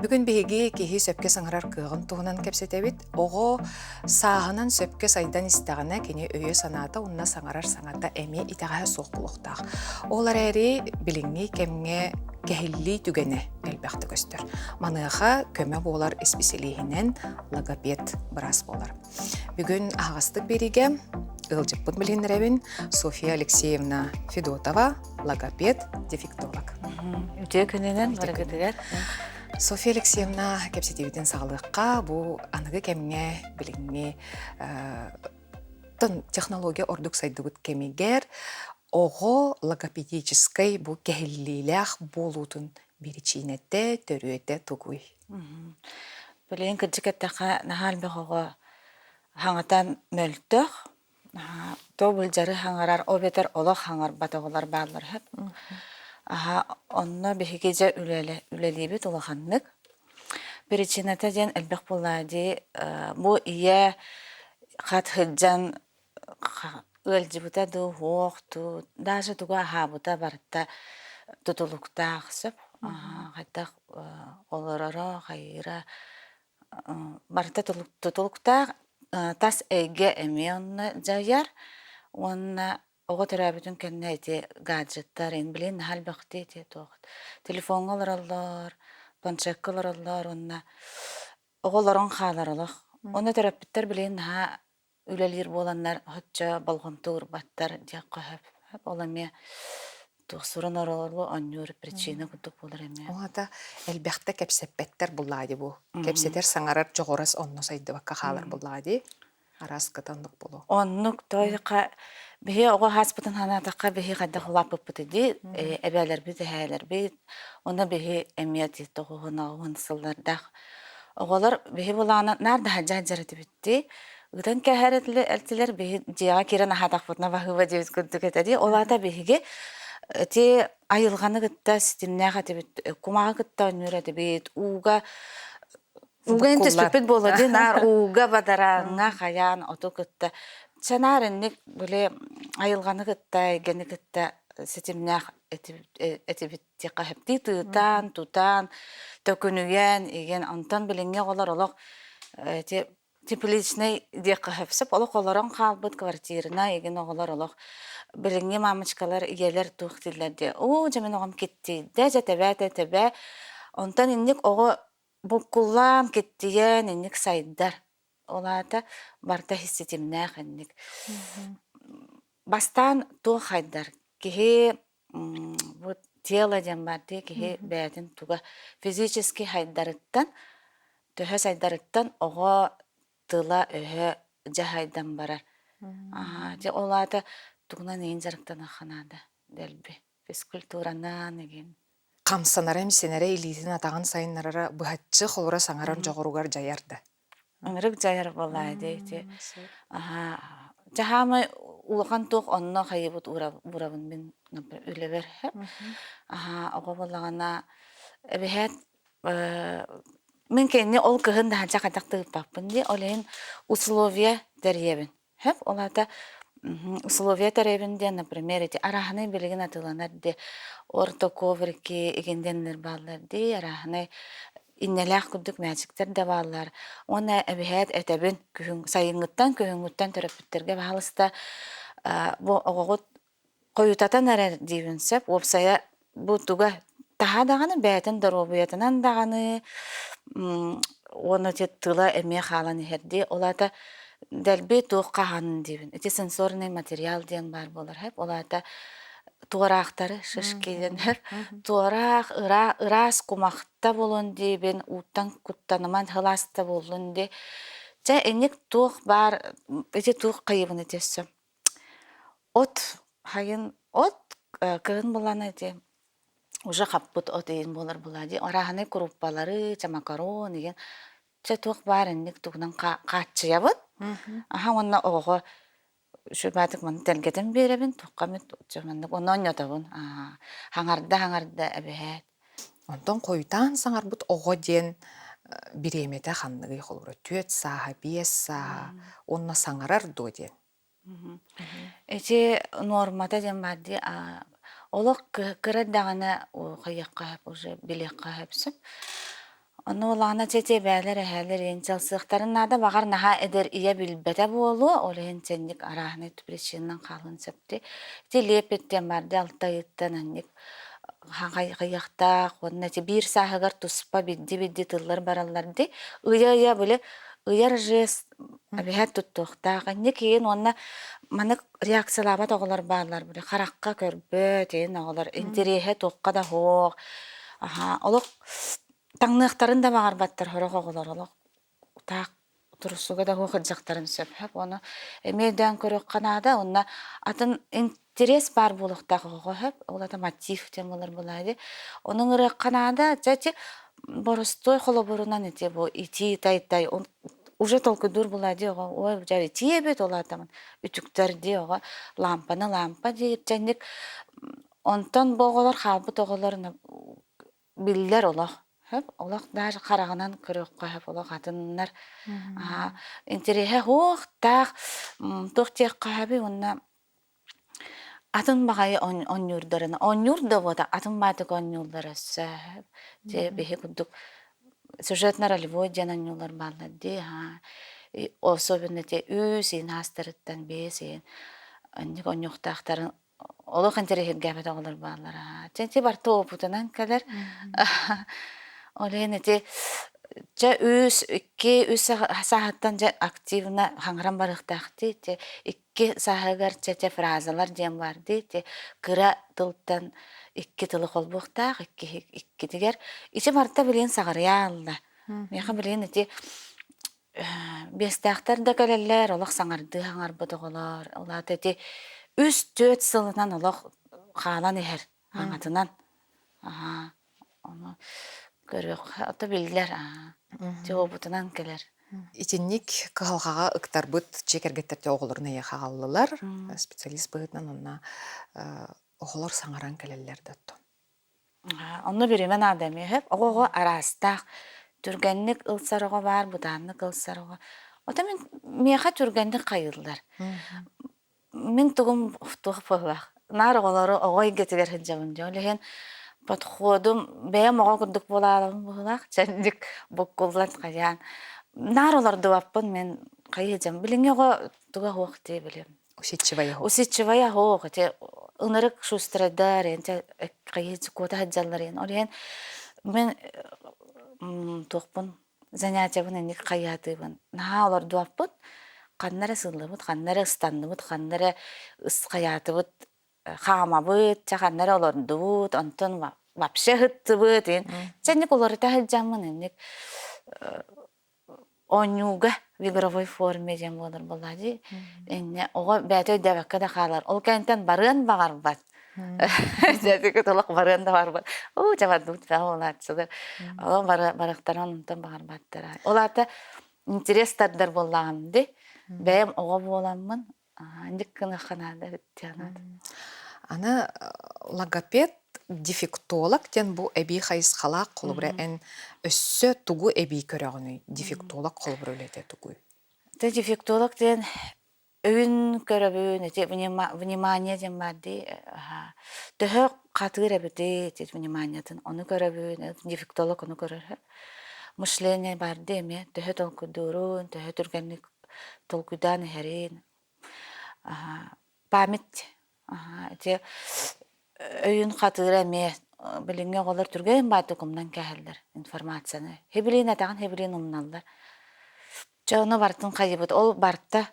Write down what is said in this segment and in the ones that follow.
Бүгүн биһиги киһи сөпкө саҥарар кыаҕын туһунан кэпсэтэбит. Оҕо сааһынан сөпкө сайдан истэҕинэ кини өйө-санаата уонна саҥарар саҥата эмиэ итэҕэһэ суох буолуохтаах. Ол эрээри билиҥҥи кэмҥэ кэһиллии түгэнэ элбэхтик көстөр. Маныаха көмө буолар исписэлииһинэн логопед быраас буолар. Бүгүн аһаҕастык биэриигэ ыалдьыппыт билиһиннэрэбин Софья Алексеевна Федотова, логопед, дефектолог. Үтүө күнүнэн барыгытыгар. Софья Алексеевна кэпсэтиибитин саҕалыахха бу аныгы кэмҥэ билиҥҥи технология ордук сайдыбыт кэмигэр оҕо логопедическай бу кэһиллиилээх буолуутун биричиинэтэ, төрүөтэ тугуй? Билигин кырдьык эттэххэ, наһаа элбэх оҕо хаҥатан мөлтөх, то былдьары хаҥарар, ол эбэтэр олох хаҥарбат оҕолор бааллар сөп. Аһа, онно биһиги дьэ үлэлиибит улаханнык. Причината диэн элбэх буоллаа дии. Бу ийэ хат сылдьан ыалдьыбыта дуу, уһуох дуу, даже тугу аһаабыта барыта тутулуктаах сөп. Хайдах олороро, хайыыра барыта тутулуктаах. Тас эйгэ эмиэ онно дьайар уонна оҕо төрөөбүтүн кэннэ ити гаджеттар ин билин наһаа элбэхтии ити туох телефоҥҥа олороллор, планшекка олороллор уонна оҕо олорон хаалар олох. Онно төрөппүттэр билигин наһаа үлэлиир буоланнар оччо болҕомто уурбаттар диэххэ сөп. Ол эмиэ туох сурун оруолу оонньуур причина курдук буолар эмиэ. Ол аата элбэхтэ кэпсэппэттэр буллаа дии бу. Кэпсэтэр саҥарар дьоҕурас онно сайдыбакка хаалар буллаа дии. Арааската оннук буолуо. Оннук тойха биһи оҕо ааспытын санаатахха биһи хайдах улааппыппыт дии эбээлэрбит эһээлэрбит онно биһи эмиэ тоҕуһун оҕуһун сыллардаах оҕолор биһи булаана наар да сылдьар этибит дии ыытан кээһэр этилэр биһи дьиэҕэ киирэн аһаатахпытына баһыыба диэбит курдук этэ дии ол аата биһиги ити айылҕаны кытта ситимнээх этибит кумаҕы кытта оонньуур этибит ууга ууга түспүппүт буолуо дии наар ууга бадарааҥҥа хайаан оту кытта санаар инник били айылҕаны кытта эйгэни кытта ситимнээх этибит диэххэ сөптүү тыытаан тутаан төкүнүйэн игин онтон билиҥҥи оҕолор олох ити тепличнэй диэххэ сөп олох олорон хаалбыт квартирына игин оҕолор олох билиҥҥи мамочкалар ийэлэр туох дииллэр диэ оо дьэ мин оҕом киттийдэ дьэ тэбээтэ тэбээ онтон инник оҕо буккуллаан киттийэн инник сайдар ол аата барыта ситимнээх инник бастаан туох хайдар киһи бу тело диэн баар дии киһи бэйэтин туга физически хайдарыттан төһө сайдарыттан оҕо тыла-өһө дьаһайдан барар. Аа дьэ ол аата тугунан иин дьарыктаныахха наада дэлби физкультуранан игин. Хамсанара, имсэнэрэ, илиитин атаҕын сайыннарара быһаччы холура саҥарар дьоҕуругар дьайар да. Ынырык дьайар буоллаа дии ити. Аһаа дьаһаамай улахан туох онно хайыбыт уурабын мин үлэбэр. Аһаа оҕо буоллаҕына эбэһээт мин кэнни ол кыһын даһанча хайдах тыыппаппын дии ол иһин условия тэрийэбин. Сөп, ол аата условия тэрийэбин диэн, например, ити арааһынай билигин атыыланар дии орто коврики игин диэннэр бааллар дии, арааһынай иннэлээх курдук мээчиктэр да бааллар. Уонна эбиһээт этэбин күһүн сайыҥҥыттан күһүҥҥүттэн төрөппүттэргэ баһаалыста бу оҕоҕут хойутатан эрэр диибин сөп. Уопсайа бу туга таһаа даҕаны бэйэтин доруобуйатынан даҕаны уонна ити тыла эмиэ хаалан иһэр дии. Ол аата дэлби туох хаһаанын диибин. Ити сенсорный материал диэн баар буолар сөп. Ол аата туораахтары шишки дэнэр. Туораах ыраас кумахта буолун диибин, ууттан куттаныман сылааста буоллун дии. Чэ инник туох баар ити туох хайыбын ити өссө От хайын от кыһын булан ити уже хаппыт от иһин буолар буолаа дии арааһынай куруппалары, чэ макарон игин чэ туох баар инник тугунан хааччыйабын. Аха уонна оҕоҕо сүрбаатык маны тэлгэтэн биэрэбин туохха эмит чэ маннык онно оонньотобун хаҥарда хаҥарда эбэһээт. Онтон хойутаан саҥарбыт оҕо диэн бириэмэтэ ханныгый холобура түөрт сааһа, биэс сааһа уонна саҥарар дуо диэн. Ити нуормата диэн баар дии, олох кыра эрдэҕинэ хайыахха сөп уже билиэххэ сөп сөп. Ону улаана чэ бээлэр эһээлэр иһин чалсыахтарын наада баҕар наһаа эдэр ийэ билбэтэ буолуо, ол иһин сэнник арааһынай причинанан хаалыан сөптүй. Ити лепет диэн баар дии алта ыйыттан анньык хайыахтаах уонна ити биир сааһыгар туспа бидди-бидди тыллар бараллар дии. Ыйа-ыйа били ыйар жест эбэһээт туттуохтаах. Инник иһин уонна маннык реакциялаабат оҕолор бааллар били харахха көрбөт иһин оҕолор интэриэһэ туохха да суох. Аһаа олох таҥныахтарын да баҕарбаттар сорох оҕолор олох таах турсуга да суох сылдьахтарын сөп. Ону эмиэ өйдөөн көрүөххэ наада. Уонна атын интерес баар буолуохтаах оҕоҕо сөп. Ол ата мотив диэн буолар буолаа дии. Ону ыҥырыахха наада. Дьэ ити боростуой холобурунан ити бу итии тай-тай уже толкуйдуур буолаа дии оҕо ой дьэ итии эбит ол аата үтүктэр дии оҕо лаампаны лаампа диир дьэнник онтон бу оҕолор хаалбыт оҕолор биллэр олох сөп олох даже хараҕынан көрүөххэ сөп олох атыннар интэриэһэ суохтаах туох диэххэ сөбүй уонна атын баҕайы оонньуурдарына оонньуур да буота атын баатык оонньууллар өссө дьэ биһи курдук сюжетно-ролевой диэн оонньуулар бааллар дии особенно те үс иин аастарыттан биэс иин анньык оонньуохтаахтарын олох интэриэһиргээбэт оҕолор бааллара. Чэ ити барыта уопутунан кэлэр. Ол иһин ити чэ үс, икки, үс сааһыттан дьэ активно хаҥыран барыахтаах дии. Ити икки сааһыгар чэ чэ фразалар диэн баар дии. Ити кыра тылтан икки тылы холбуохтаах, икки иккитигэр. Ити барыта билигин саҕарыйаалла. Миэхэ билигин ити Биэстээхтэр да кэлэллэр, олох саҥардыы хаҥарбыт оҕолор. Ол аата ити үс-түөрт сылынан олох хаалан иһэр аҥатынан. Аһаа, ону көрүөххэ, ото биллэр, аа, чуобутунан кэлэр. Итинник кыһалҕаҕа ыктарбыт дьиэ кэргэттэр оҕолорун эйиэхэ аҕаллылар. Специалист быһыытынан онно оҕолор саҥаран кэлэллэр да оттон. Онно бириэмэ наада эмиэ сөп. Оҕо-оҕо араастаах. Түргэнник ылсар оҕо баар, бытааннык ылсар оҕо. Ото мин миэхэ түргэнник хайыыллар. Мин тугум туох быһыылаах. Наар оҕолору оҕо эйгэтигэр сылдьабын дии. Ол иһин подходум бэйэм оҕо курдук буолаалабын быһыылаах. Чэнник буккуллан хайаан. Наар олордубаппын мин хайыы дьам. Билиҥҥи оҕо туга суох дии билим. Усидчивая Усидчивая суох ити ынырык шустрайдар эн куота сылдьаллар эн ол иһин мин туохпун занятиябын инник хайаатыыбын наһаа олордубаппыт ханна эрэ сыллыбыт ханна эрэ ыстанныбыт ханна эрэ ысхайаатыбыт хаамабыт чэ ханна эрэ олордубут онтон вообще ыһыттыбыт ин чэ инник уларыта сылдьаммын инник Оонньууга в игровой форме диэн буолар буоллаа дии. Инньэ оҕо бэйэтэ өйдөөбөккө да хаалар. Ол кэнниттэн барыан баҕарбат. Дьэ олох барыан да баҕарбат. Уу дьэ бардыбыт бэҕэ буолааччылар. Олох барыахтарын онтон баҕарбаттара. Ол аата интерес тардар буоллаҕым дии. Бэйэм оҕо буоламмын Инник гыныахха наада эбит диэн. Аны логопед, дефектолог диэн бу эбии хайысхалаах холобура эн өссө тугу эбии көрөҕүнүй? Дефектолог холобура үлэтэ тугуй? Те дефектолог диэн өйүн көрөбүн, ити внимание диэн баар дии. Төһө хатыыр эбитий ити вниманиетын ону көрөбүн, дефектолог ону көрөр. Мышление баар дии эмиэ төһө толкуйдуурун, төһө түргэнник толкуйдаан иһэрин память ити өйүн хатыыра эмиэ билиҥҥи оҕолор түргэн баайдык умнан кээһэллэр информацияны хибилиин этэҕин хибилиин умналлар дьэ ону барытын хайыбыт ол барта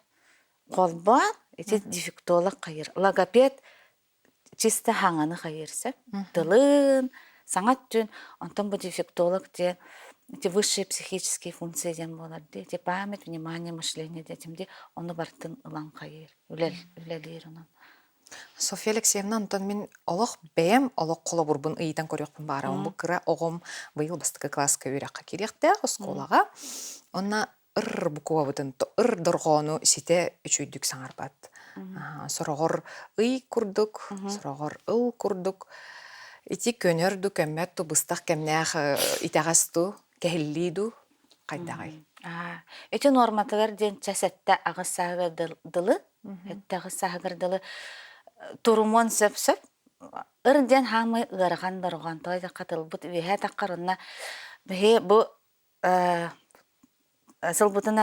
холбоон ити дефектолог хайыр логопед чисто хаҥаны хайыыр сөп тылын саҥа өттүн онтон бу дефектолог диэн ити высшие психические функции диэн буолар дии ити память внимание мышление диэтим дии ону барытын ылан хайыыр үлэлиир онон Софья Алексеевна, онтон мин олох бэйэм олох холобурбун ыйытан көрүөхпүн баарабын. Бу кыра оҕом быйыл бастакы кылааска үөрэххэ киириэхтээх оскуолаҕа. Онно ыр буквабытын ыр дорҕоону ситэ үчүйдүк саҥарбат. Сороҕор ый курдук, сороҕор ыл курдук. Ити көнөр ду көммөт ду быстах кэмнээх итэҕэс ду кэһиллии ду хайдаҕай? Ити нуорматыгар диэн чэ сэттэ аҕыс сааһыгар дылы сэттэ аҕыс сааһыгар дылы турумуон сөп сөп ыр диэн хаамай ыарахан дорҕоон тоҕо диэххэ тылбыт үөһээ таххар онно биһи бу. Сылбытын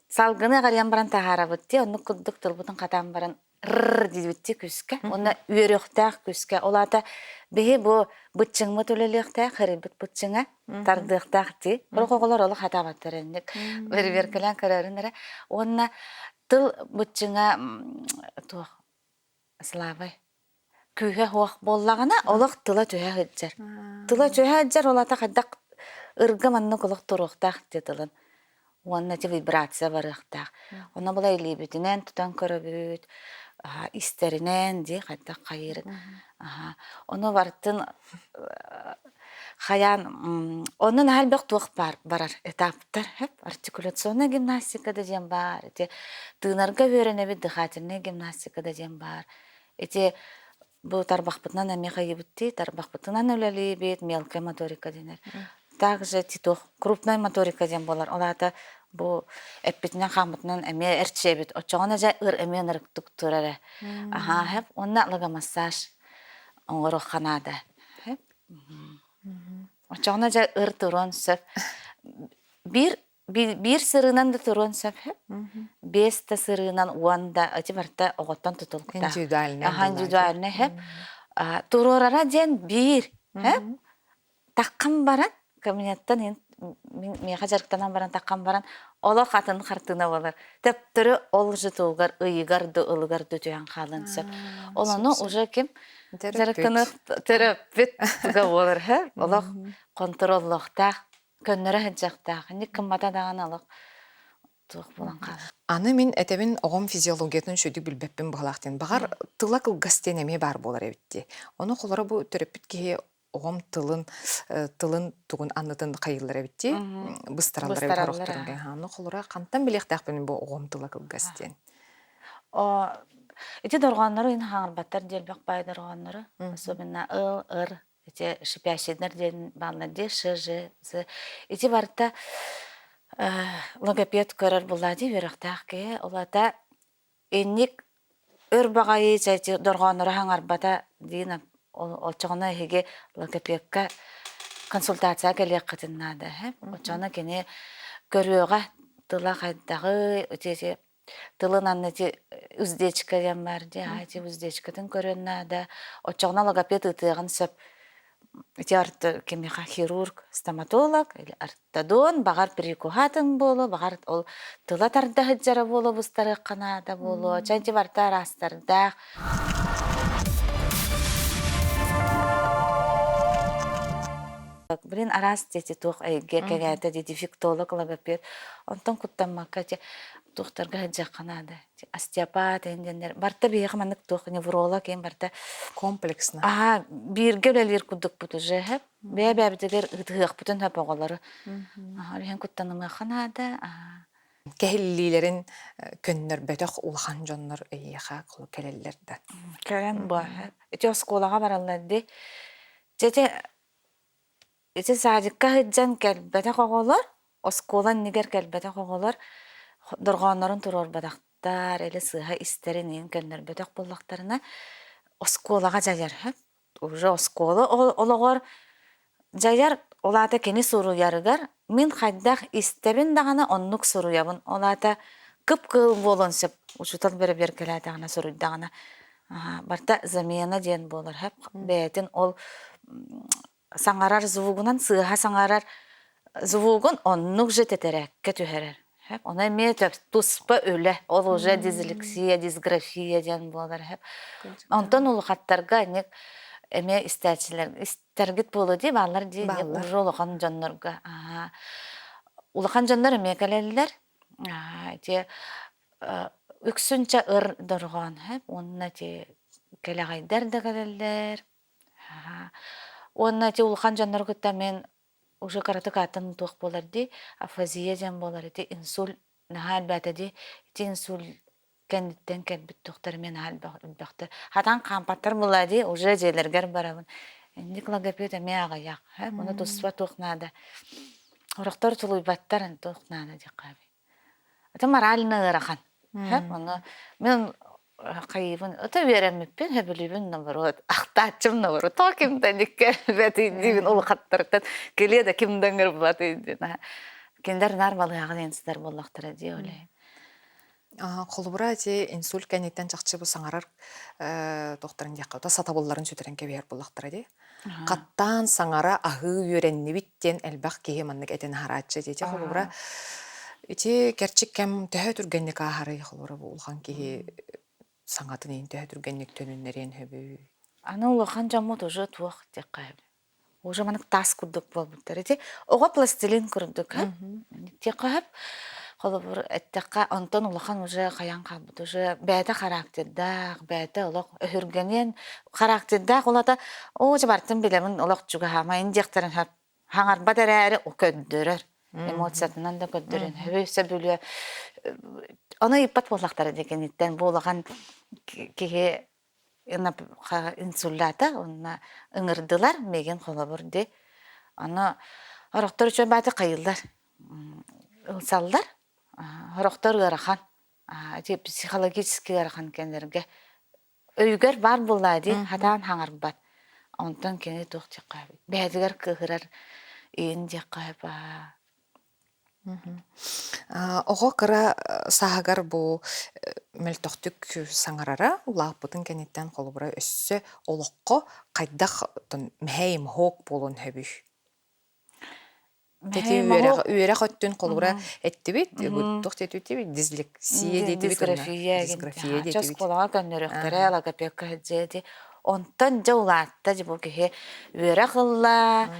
салгыны аҕарыйан баран таһаарабыт дии, оннук курдук тылбытын хатаан баран рр диэбиттии күүскэ уонна үөрүөхтээх күүскэ. Ол аата биһи бу быччыҥмыт үлэлиэхтээх, хэрийбит быччыҥа тардыахтаах дии. Олох оҕолор олох хатаабаттар инник бэрэбиэркэлээн көрөрүн эрэ. Уонна тыл быччыҥа туох слабай күүһэ суох буоллаҕына олох тыла түһэ сылдьар. Тыла түһэ сылдьар ол аата хайдах ырга маннык олох туруохтаах дии тылын. Уонна ити вибрация барыахтаах. Ону була илиибитинэн тутан көрөбүт, истэринэн дии хайдах хайыырын. Ону барытын хайаан онно наһаа элбэх туох баар барар этаптар артикуляционная гимнастика да диэн баар ити тыынарга үөрэнэбит дыхательная гимнастика да диэн баар Ити бу тарбахпытынан эмиэ хайыыбыттыы, тарбахпытынан үлэлиибит, мелкая моторика дэнэр. Также туох крупная моторика диэн буолар. Ол аата бу эппитинэн-хааммытынан эмиэ эрчийэбит. Оччоҕуна дьэ ыр эмиэ ынырыктык турар ээ. Аһаа, хэп. Уонна логомассаж оҥоруохха наада. Хэп. Оччоҕуна дьэ ыр туруон сөп. Биир Биир сырыынан да туруон сөп. Биэс да сырыынан уон да ити барыта оҕоттон тутулуктаах. Индивидуальнай. Аха, индивидуальнай хэп. Туруорара диэн биир. Хэп. Таххан баран, кабинеттан миэхэ дьарыктанан баран таххан баран олох атын хартыына буолар. Төптөрү ол же тугар ыйыгар да ылыгар да түһэн хаалан сөп. Ол ону уже ким дьарыктаныах төрөппүт туга буолар хэп. Олох контроллуохтаах көннөрө сылдьыахтаах. Инник гыммата даҕаны олох туох буолан хаалар. Аны мин этэбин оҕом физиологиятын сүдү билбэппин быһалаах диэн. Баҕар тыла кылгас диэн эмиэ баар буолар эбит дии. Ону холоро бу төрөппүт киһи оҕом тылын тылын тугун аннытын хайыыллар эбит дии. Быстараллар эбит Быстараллар. сорохторун. Ону холоро хантан билиэхтээхпин бу оҕом тыла кылгас диэн. Ити дорҕооннору ин хаҥарбаттар диэлбэх баай дорҕооннору. Особенно ыл, ыр, Ити шипящийдар диэн бааллар дии, ш, ж, з. Ити барыта логопед көрөр буоллаа дии үөрэхтээх киһи. Ол аата инник өр баҕайы ити дорҕооннору хаҥарбата диин оччоҕуна эһиги логопедка консультация кэлиэххитин наада. Оччоҕуна кини көрүөҕэ тыла хайдаҕый ити Тылын анны ити уздечка диэн баар дии, аа ити уздечкатын көрүөн наада. Оччоҕуна логопед ыытыаҕын сөп. Ити арты кимиэхэ хирург, стоматолог или ортодон, баҕар прикуһатын буолуо, баҕар ол тыла тарда сылдьара буолуо, быстарыахха наада буолуо. Чэ ити барыта араастардаах. Блин, араас дети туох эйгэ кэҥээтэ дии дефектолог, логопед. Онтон куттаммакка ити туохтарга сылдьыахха наада. Остеопат диэннэр барыта биһиэхэ маннык туох невролог иэн барыта комплексно. Аа, бииргэ үлэлиир курдукпут уже хэп. Бэйэ-бэйэбитигэр ытыһыахпытын сөп оҕолору. Ол иһин куттанымыахха наада. Кэһиллиилэрин көннөрбөтөх улахан дьоннор эйиэхэ кэлэллэр да. Кэлэн бу. Ити оскуолаҕа бараллар дии. Дьэ Ити садикка сылдьан кэлбэтэх оҕолор, оскуола иннигэр кэлбэтэх оҕолор дорҕооннорун туруорбатахтар или сыыһа истэрин иһин көннөрбөтөх буоллахтарына, оскуолаҕа дьайар сөп. Уже оскуола олоҕор дьайар, ол аата кини суруйарыгар мин хайдах истэбин даҕаны оннук суруйабын. Ол аата кып-кыһыл буолуон сөп учуутал бэрэбиэркэлээтэҕинэ суруйдаҕына. Барыта замена диэн буолар сөп. Бэйэтин ол саҥарар звугунан сыыһа саҥарар звугун оннук же тэтэрээккэ түһэрэр. Ону эмиэ туспа үлэ, ол уже дислексия, дисграфия диэн буолар. Онтон улахаттарга ник эмиэ истээччилэр истэргит буолуо дии бааллар дии уже улахан дьоннорго. Улахан дьоннор эмиэ кэлэллэр. Ити үксүнчэ ыр дорҕоон уонна ити кэлэҕэйдэр да кэлэллэр. Уонна ити улахан дьоннору кытта мин уже кыратык атын туох буолар дии, афазия диэн буолар ити инсульт наһаа элбээтэ дии. Ити инсульт кэнниттэн кэлбит туохтар эмиэ наһаа элбэхтэр. Хатан хаампаттар буолаа дии, уже дьиэлэргэр барабын. Инник логопед эмиэ аҕыйах. Ону туспа туох наада. Сорохтор тулуйбаттар туох наада диэххэ Это морально ыарахан. Ону мен Хайыыбын ото үөрэммиппин сөбүлүүбүн наоборот ахтааччым наоборот тоҕо ким да кэлбэтий диибин улахаттартан кэлиэ да ким да ыҥырбатый диэн кинилэр наар балыыһаҕа диэн сытар буоллахтара дии ол иһин. Холобура ити инсульт кэнниттэн чахчы бу саҥарар туохтарын диэххэ ото сатабылларын сүтэрэн кэбиһэр буоллахтара дии. Хаттаан саҥара аһыы үөрэннибит диэн элбэх киһи маннык этэн аһарааччы ити холобура ити кэрчик кэм төһө түргэнник ааһарый холобура бу улахан киһи саҥатын иһин төһө түргэнник төнүннэриэн сөбүй? Аны улахан дьоммут уже туох диэххэ уже маннык таас курдук буолбуттар. Ити оҕо пластилин курдук диэххэ сөп. Холобур эттэххэ, онтон улахан уже хайаан хаалбыт уже бэйэтэ характердаах, бэйэтэ олох өһүргэниэн характердаах улата оо дьэ бартын билэбин олох чугаһаамайын диэхтэрин сөп. Хаҥарбат эрээри көрдөрөр. Эмоциятынан да көрдөрөн сөбү сөбүлүө. Ону ыйыппат буоллахтара дии киниттэн бу улахан киһи инсуллаата уонна ыҥырдылар миигин холобур дии. Аны орохтор үчүгэй бааты хайыыллар ылсаллар. Сорохтор ыарахан. Ити психологически ыарахан кэннэргэ өйүгэр баар буоллаа дии хатаан хаҥарбат. Онтон кини туох диэххэ бэйэтигэр кыыһырар иин диэххэ баа. Оҕо кыра сааһыгар бу мөлтөхтүк саҥарара улааппытын кэнниттэн холобура өссө олоххо хайдах мэһэй-моһуок буолуон сөбүй? Ити үөрэх үөрэх өттүн холобура эттибит, туох диэтибит дислексия диэтибит Дисграфия дисграфия Чэ диэтибит. оскуолаҕа көннөрүөхтэрэ, логопедка сылдьыа ити. Онтон дьэ улаатта дьэ бу киһи үөрэх ылла,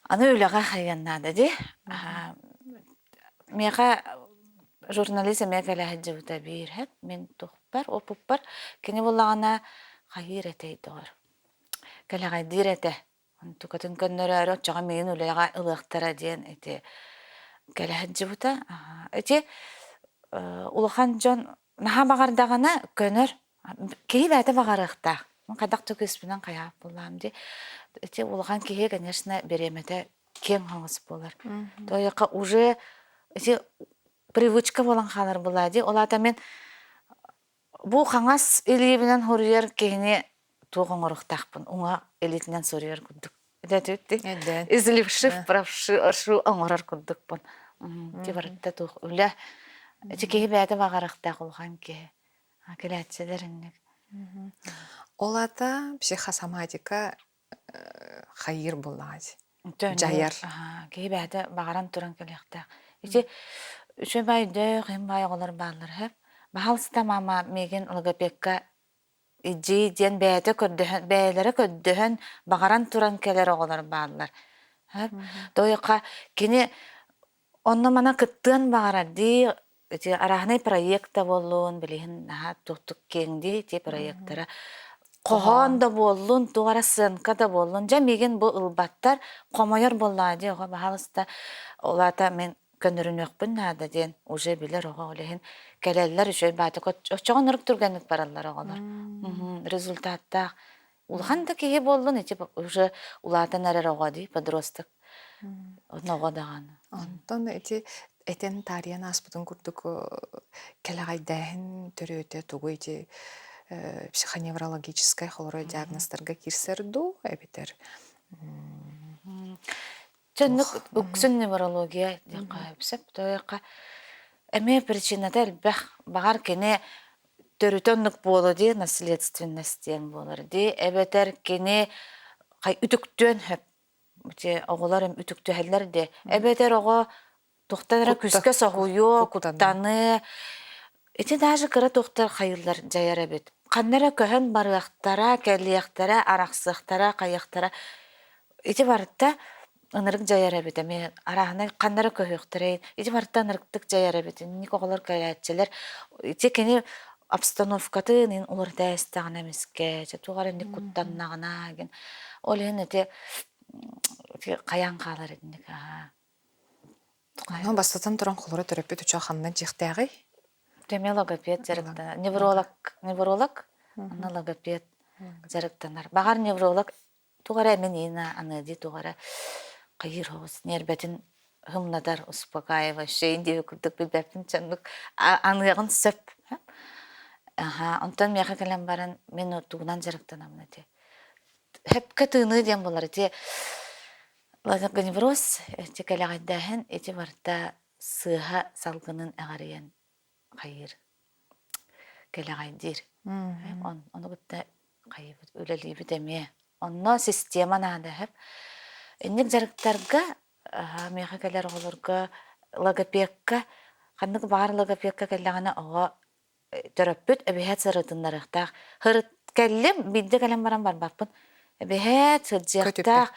Аны үлэҕэ хайыан наада дии. Миэхэ журналист эмиэ кэлэ сылдьыбыта биир һэп. Мин тухпар, опуппар кини буллаҕына хайыыр этэй доҕор. Кэлэҕэйдиир этэ. Онтукатын көннөрөөрү оччоҕо миигин үлэҕэ ылыахтара диэн ити кэлэ сылдьыбыта. Ити улахан дьон наһаа баҕардаҕына көнөр. Киһи бэйэтэ баҕарыахтаах. Хайдах да кыыспынан хайаах буоллаҕым дии. Ити улахан киһи, конечно, бириэмэтэ киэҥ хаҥас буолар. Тоойуохха уже ити привычка буолан хаалар буолаа дии. Ол аата мин бу хаҥас илиибинэн суруйар киһини туох оҥоруохтаахпын уҥа илиитинэн суруйар курдук. Эдэн. Излившив правши оҥорор курдукпун. Ити барыта туох үлэ. Ити киһи бэйэтэ баҕарыахтаах улахан киһи. Кэлээччилэр инник. Ол аата психосоматика хайыыр буоллаҕа дьайар. Киһи бэйэтэ баҕаран туран кэлиэхтээх. Ити үчүгэй баай өйдөөх, им баай оҕолор бааллар һэп. Баһаалыста мама миигин логопедка илдьий диэн бэйэтэ көрдөһөн, бэйэлэрэ көрдөһөн, баҕаран туран кэлэр оҕолор бааллар. Һэп. Тойока кини Онно-манна кыттыан баҕарар дии, ити арааһынай проект да буоллун, билигин наһаа туохтук киэҥ дии ити проектара. Хоһоон да буоллун, туох эрэ сценка да буоллун, дьэ миигин бу ылбаттар, хомойор буоллаҕа дии оҕо баһаалыста, ол аата мин көннөрүнүөхпүн наада диэн уже билэр оҕо ол иһин кэлэллэр үчүгэй баатык оччоҕо ынырык түргэнник бараллар оҕолор. Результаттаах. Улахан да киһи буоллун ити уже улаатан эрэр оҕо дии, подросток. Оҕо даҕаны. Онтон ити этэн таарыйан ааспытын курдук кэлэҕэйдээһин төрүөтэ тугу ити психоневрологическай холоро диагнозтарга киирсэр дуу эбэтэр Чөннүк үксүн неврология диэххэ сөп. Тоойуохха эмиэ причината элбэх. Баҕар кини төрүтэ оннук буолуо дии, наследственность диэн буолар дии. Эбэтэр кини үтүктүөн сөп. Ити оҕолор үтүктүһэллэр дии. Эбэтэр оҕо Тухтан эрэ күскэ соһуйуо, куттаныы. Ити даже кыра туохтар хайыллар дьайар эбит. Ханна эрэ көһөн барыахтара, кэлиэхтэрэ, арахсыахтара, хайыахтара. Ити барыта ынырык дьайар эбит эмиэ арааһынай ханна эрэ көһүөхтэрэй. Ити барыта ынырыктык дьайар эбит. Инник оҕолор кэлээччилэр. Ити кини обстановкатын ин уларыта истэҕинэ эмискэ, чэ туох эрэ инник куттаннаҕына гин. Ол иһин ити хайаан хаалар инник аһаа. Онон бастатан туран холоро төрөппүт учуо ханна дьиэхтээҕий? Эмиэ логопед дьарыктанар. Невролог, невролог, аны логопед дьарыктанар. Баҕар невролог туох эрэ мин иина аны дии туох эрэ хайыыр оҕус ньиэрбэтин һымнатар успокаивающий диэби курдук билбэппин чоннук аныаҕын сөп. Аха, онтон миэхэ кэлэн баран мин тугунан дьарыктанабын ити. Хөпкө тыыныы диэн буолар ити лазогоневроз ити кэлэҕэйдээһин ити барыта сыыһа салгынын эҕэрийэн хайыыр кэлэҕэйдиир. Ону кытта хайыыбыт үлэлиибит эмиэ. Онно система наада сөп. Инник дьарыктарга миэхэ кэлэр оҕолорго логопедка ханнык баҕар логопедка кэллэҕинэ оҕо төрөппүт эбиһээт сырытыннарыахтаах. Сырыт кэллим, биирдэ кэлэн баран барбаппын. Эбиһээт сылдьыахтаах.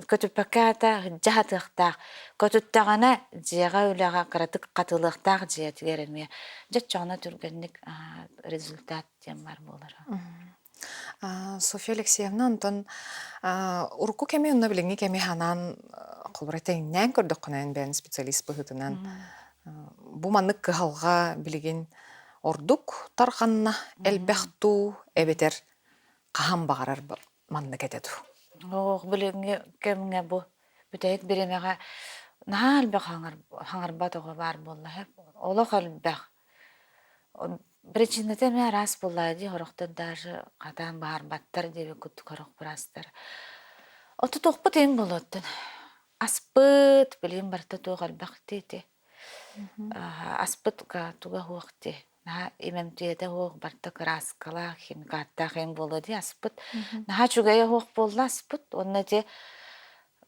Көтүппэккэ аата сылдьа сатыахтаах. Көтүттэҕинэ дьиэҕэ үлэҕэ кыратык хатылыахтаах дьиэтигэр эмиэ. Дьэ оччоҕуна түргэнник результат диэн баар буолара. Софья Алексеевна, онтон урукку кэми уонна билиҥҥи кэми ханаан холобура тэҥнээн көрдөххүнэ эн бэйэн специалист быһыытынан бу маннык кыһалҕа билигин ордук тарҕанна элбэх дуу эбэтэр хаһан баҕарар маннык этэ дуу? Оох билиҥҥи кэмҥэ бу бүтэһик бириэмэҕэ наһаа элбэх хаҥарбат оҕо баар буолла олох элбэх. Причината эмиэ араас буоллаҕа дии, сорохтор даже хатаан баһарбаттар диэбит курдук сорох быраастар. Отутуохпут иһин буолуоттан. Аспыт, билигин барыта туох элбэх дии ити. Аспыт туга суох дии. Наһаа имэмтиэтэ суох, барыта кырааскалаах, химикаттаах иһин буолуо дии аспыт. Наһаа үчүгэйэ суох буолла аспыт. Уонна ити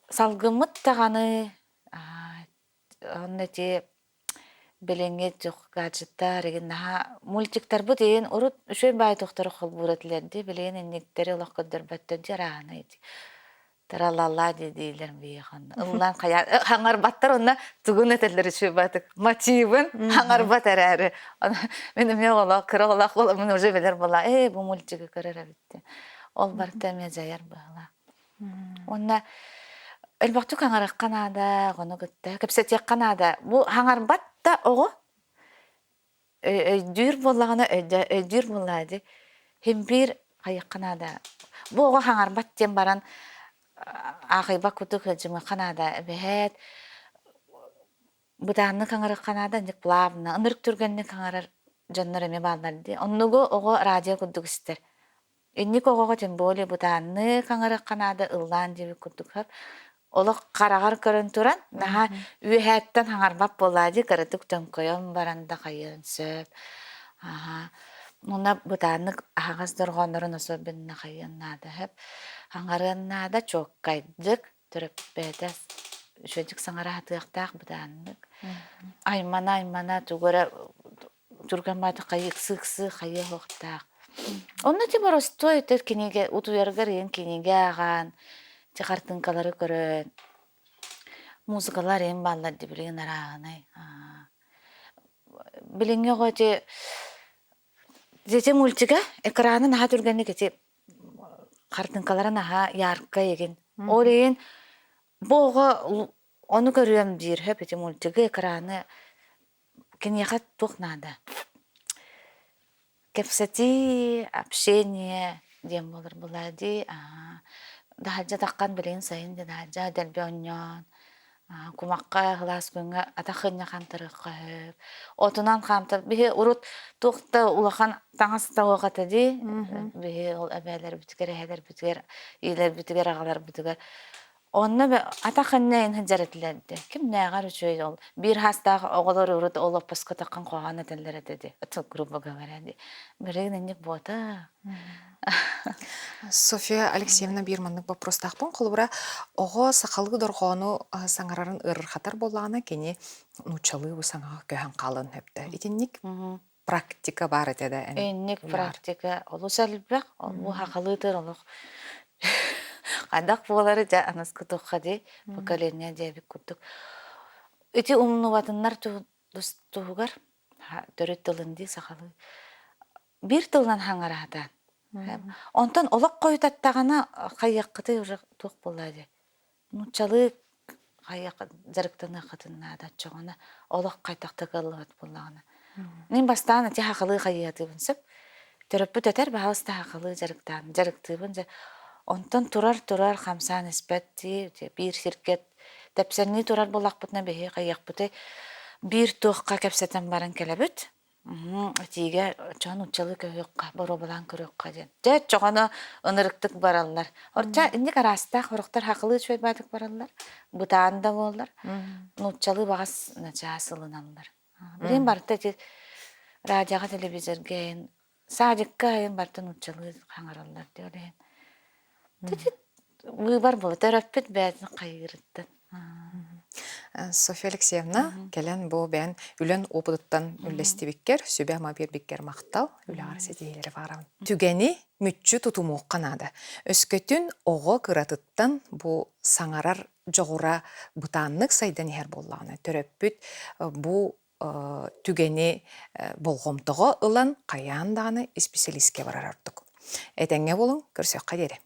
салгыммыт даҕаны Онно ити билиҥҥи туох гаджеттар игин наһаа мультиктарбыт игин урут үчүгэй баай туохтары холбуур этилэр дии билигин инниктэри олох көрдөрбөттөр дии арааһынай ити тралала дии дииллэр биһиэхэ онно ыллаан хайа хаҥарбаттар онно тугун этэллэр үчүгэй баатык мотивын хаҥарбат эрээри мин эмиэ оҕолоох кыра оҕолоох буоламмын уже билэр буолаа ээ бу мультигы көрөр эбит диэн ол барыта эмиэ дьайар быһыылаах. Уонна элбэхтик хаҥарыахха наада, оҕону кытта кэпсэтиэххэ наада. Бу хаҥарбат да оҕо өйдүүр буоллаҕына өйдүүр буоллаҕа дии. Син биир хайыахха наада. Бу оҕо хаҥарбат диэн баран аахайбат курдук сылдьымыахха наада. Эбэһээт бытааннык хаҥарыахха наада, инник плавно, ынырык түргэнник хаҥарар дьоннор эмиэ бааллар дии. Оннугу оҕо радио курдук истэр. Инник оҕоҕо тем более бытааннык хаҥарыахха наада, ыллаан диэбит курдук сөп. Олох хараҕар көрөн туран, наһаа үөһээттэн хаҥарбат буоллаа дии, кыратык төҥкөйөн баран да хайыан сөп. Аһа. Уонна бытааннык аһаҕас дорҕооннорун особенно хайыан наада сөп. Хаҥарыан наада чуоккайдык, төрөппөтө үчүгэйдик саҥара сатыахтаах бытааннык. Аймана-аймана тугу эрэ түргэн бааты хайыы ыксыы-ыксыы хайыа суохтаах. Онно ити боростуой ити кинигэ утуйаргар ийэн кинигэ ааҕан, ити хартыынкалары көрөн, музыкалар ийэн бааллар дии билигин арааһынай. Билиҥҥи оҕо ити ити мультига экраны наһаа түргэнник ити хартыынкалара наһаа яркай игин. Ол иһин бу оҕо ону көрүөм диир сөп ити мультигы экраны Киниэхэ туох наада? Кэпсэтии, общение диэн буолар буолаа дии. Таһырдьа таххан билигин сайын дьэ таһырдьа дэлби оонньоон, кумахха сылаас күҥҥэ атах кынньа хаамтарыахха сөп. Отунан хаамтар биһи урут туох да улахан таҥас да суох этэ дии. Биһи ол эбээлэрбитигэр, эһэлэрбитигэр, ийэлэрбитигэр, аҕаларбытыгар Онно атах иннэ сылдьар этилэр дии. Кимнээҕэр үчүгэй ол. Биир саастаах оҕолор урут ол оппуска таххан хоһоон этэллэр этэ дии. Грубо говоря дии. Билигин инник буота. Софья Алексеевна биир маннык боппуруостаахпын. Холобура, оҕо сахалыы дорҕоону саҥарарын ыарырҕатар буоллаҕына, кини нууччалыы бу саҥаҕа көһөн хаалыан сөптөөх. Итинник практика баар этэ да эн Инник практика олус элбэх. Бу сахалыы олох хайдах буолары дьэ аныскы туохха дии поколение диэбит курдук. Ити умнубатыннар туһугар төрүт тылын дии сахалыы биир тылынан хаҥараатаан. Онтон олох хойутаттаҕына хайыаххытый уже туох буолла дии. Нууччалыы хайыахха дьарыктаныаххытын наада оччоҕуна олох хайдах да кыаллыбат буоллаҕына. Мин бастаан ити сахалыы хайыатыыбын сөп. Төрөппүт этэр баһаалыста сахалыы дьарыктаан дьарыктыыбын дьэ. Онтон турар-турар хамсаан испэт дии биир сиргэ тэпсэҥнии турар буоллахпытына биһиги хайыахпытый биир туохха кэпсэтэн баран кэлэбит. Этиигэ чоон нууччалыы көһүөххэ, боруобалаан көрүөххэ диэн. Дьэ, оччоҕоно ынырыктык бараллар. Орча инник араастаах орохтор хахылыы үчүгэй бараллар, бытаан да буоллар. Нууччалыы баҕас начаас ылыналлар. Билигин барыта ити радиоҕа, телевизорга иһин, садикка иһин барыта нууччалыы хаҥараллар дии ол иһин. Выбор буолла, төрөппүт бэйэтин хайыырыттан. Софья Алексеевна, кэлэн бу бэйэн үлэн опытыттан үллэстибиккэр, сүбэ-ама биэрбиккэр махтал, үлэҕэр ситиһиилэри баҕарабын. Түгэни мүччү тутумуохха наада. Өскөтүн оҕо кыратыттан бу саҥарар дьоҕура бытааннык сайдан иһэр буоллаҕына, төрөппүт бу түгэни болҕомтоҕо ылан хайаан даҕаны исписэлиискэ барар ордук. Этэҥҥэ буолуҥ, көрсүөххэ диэри.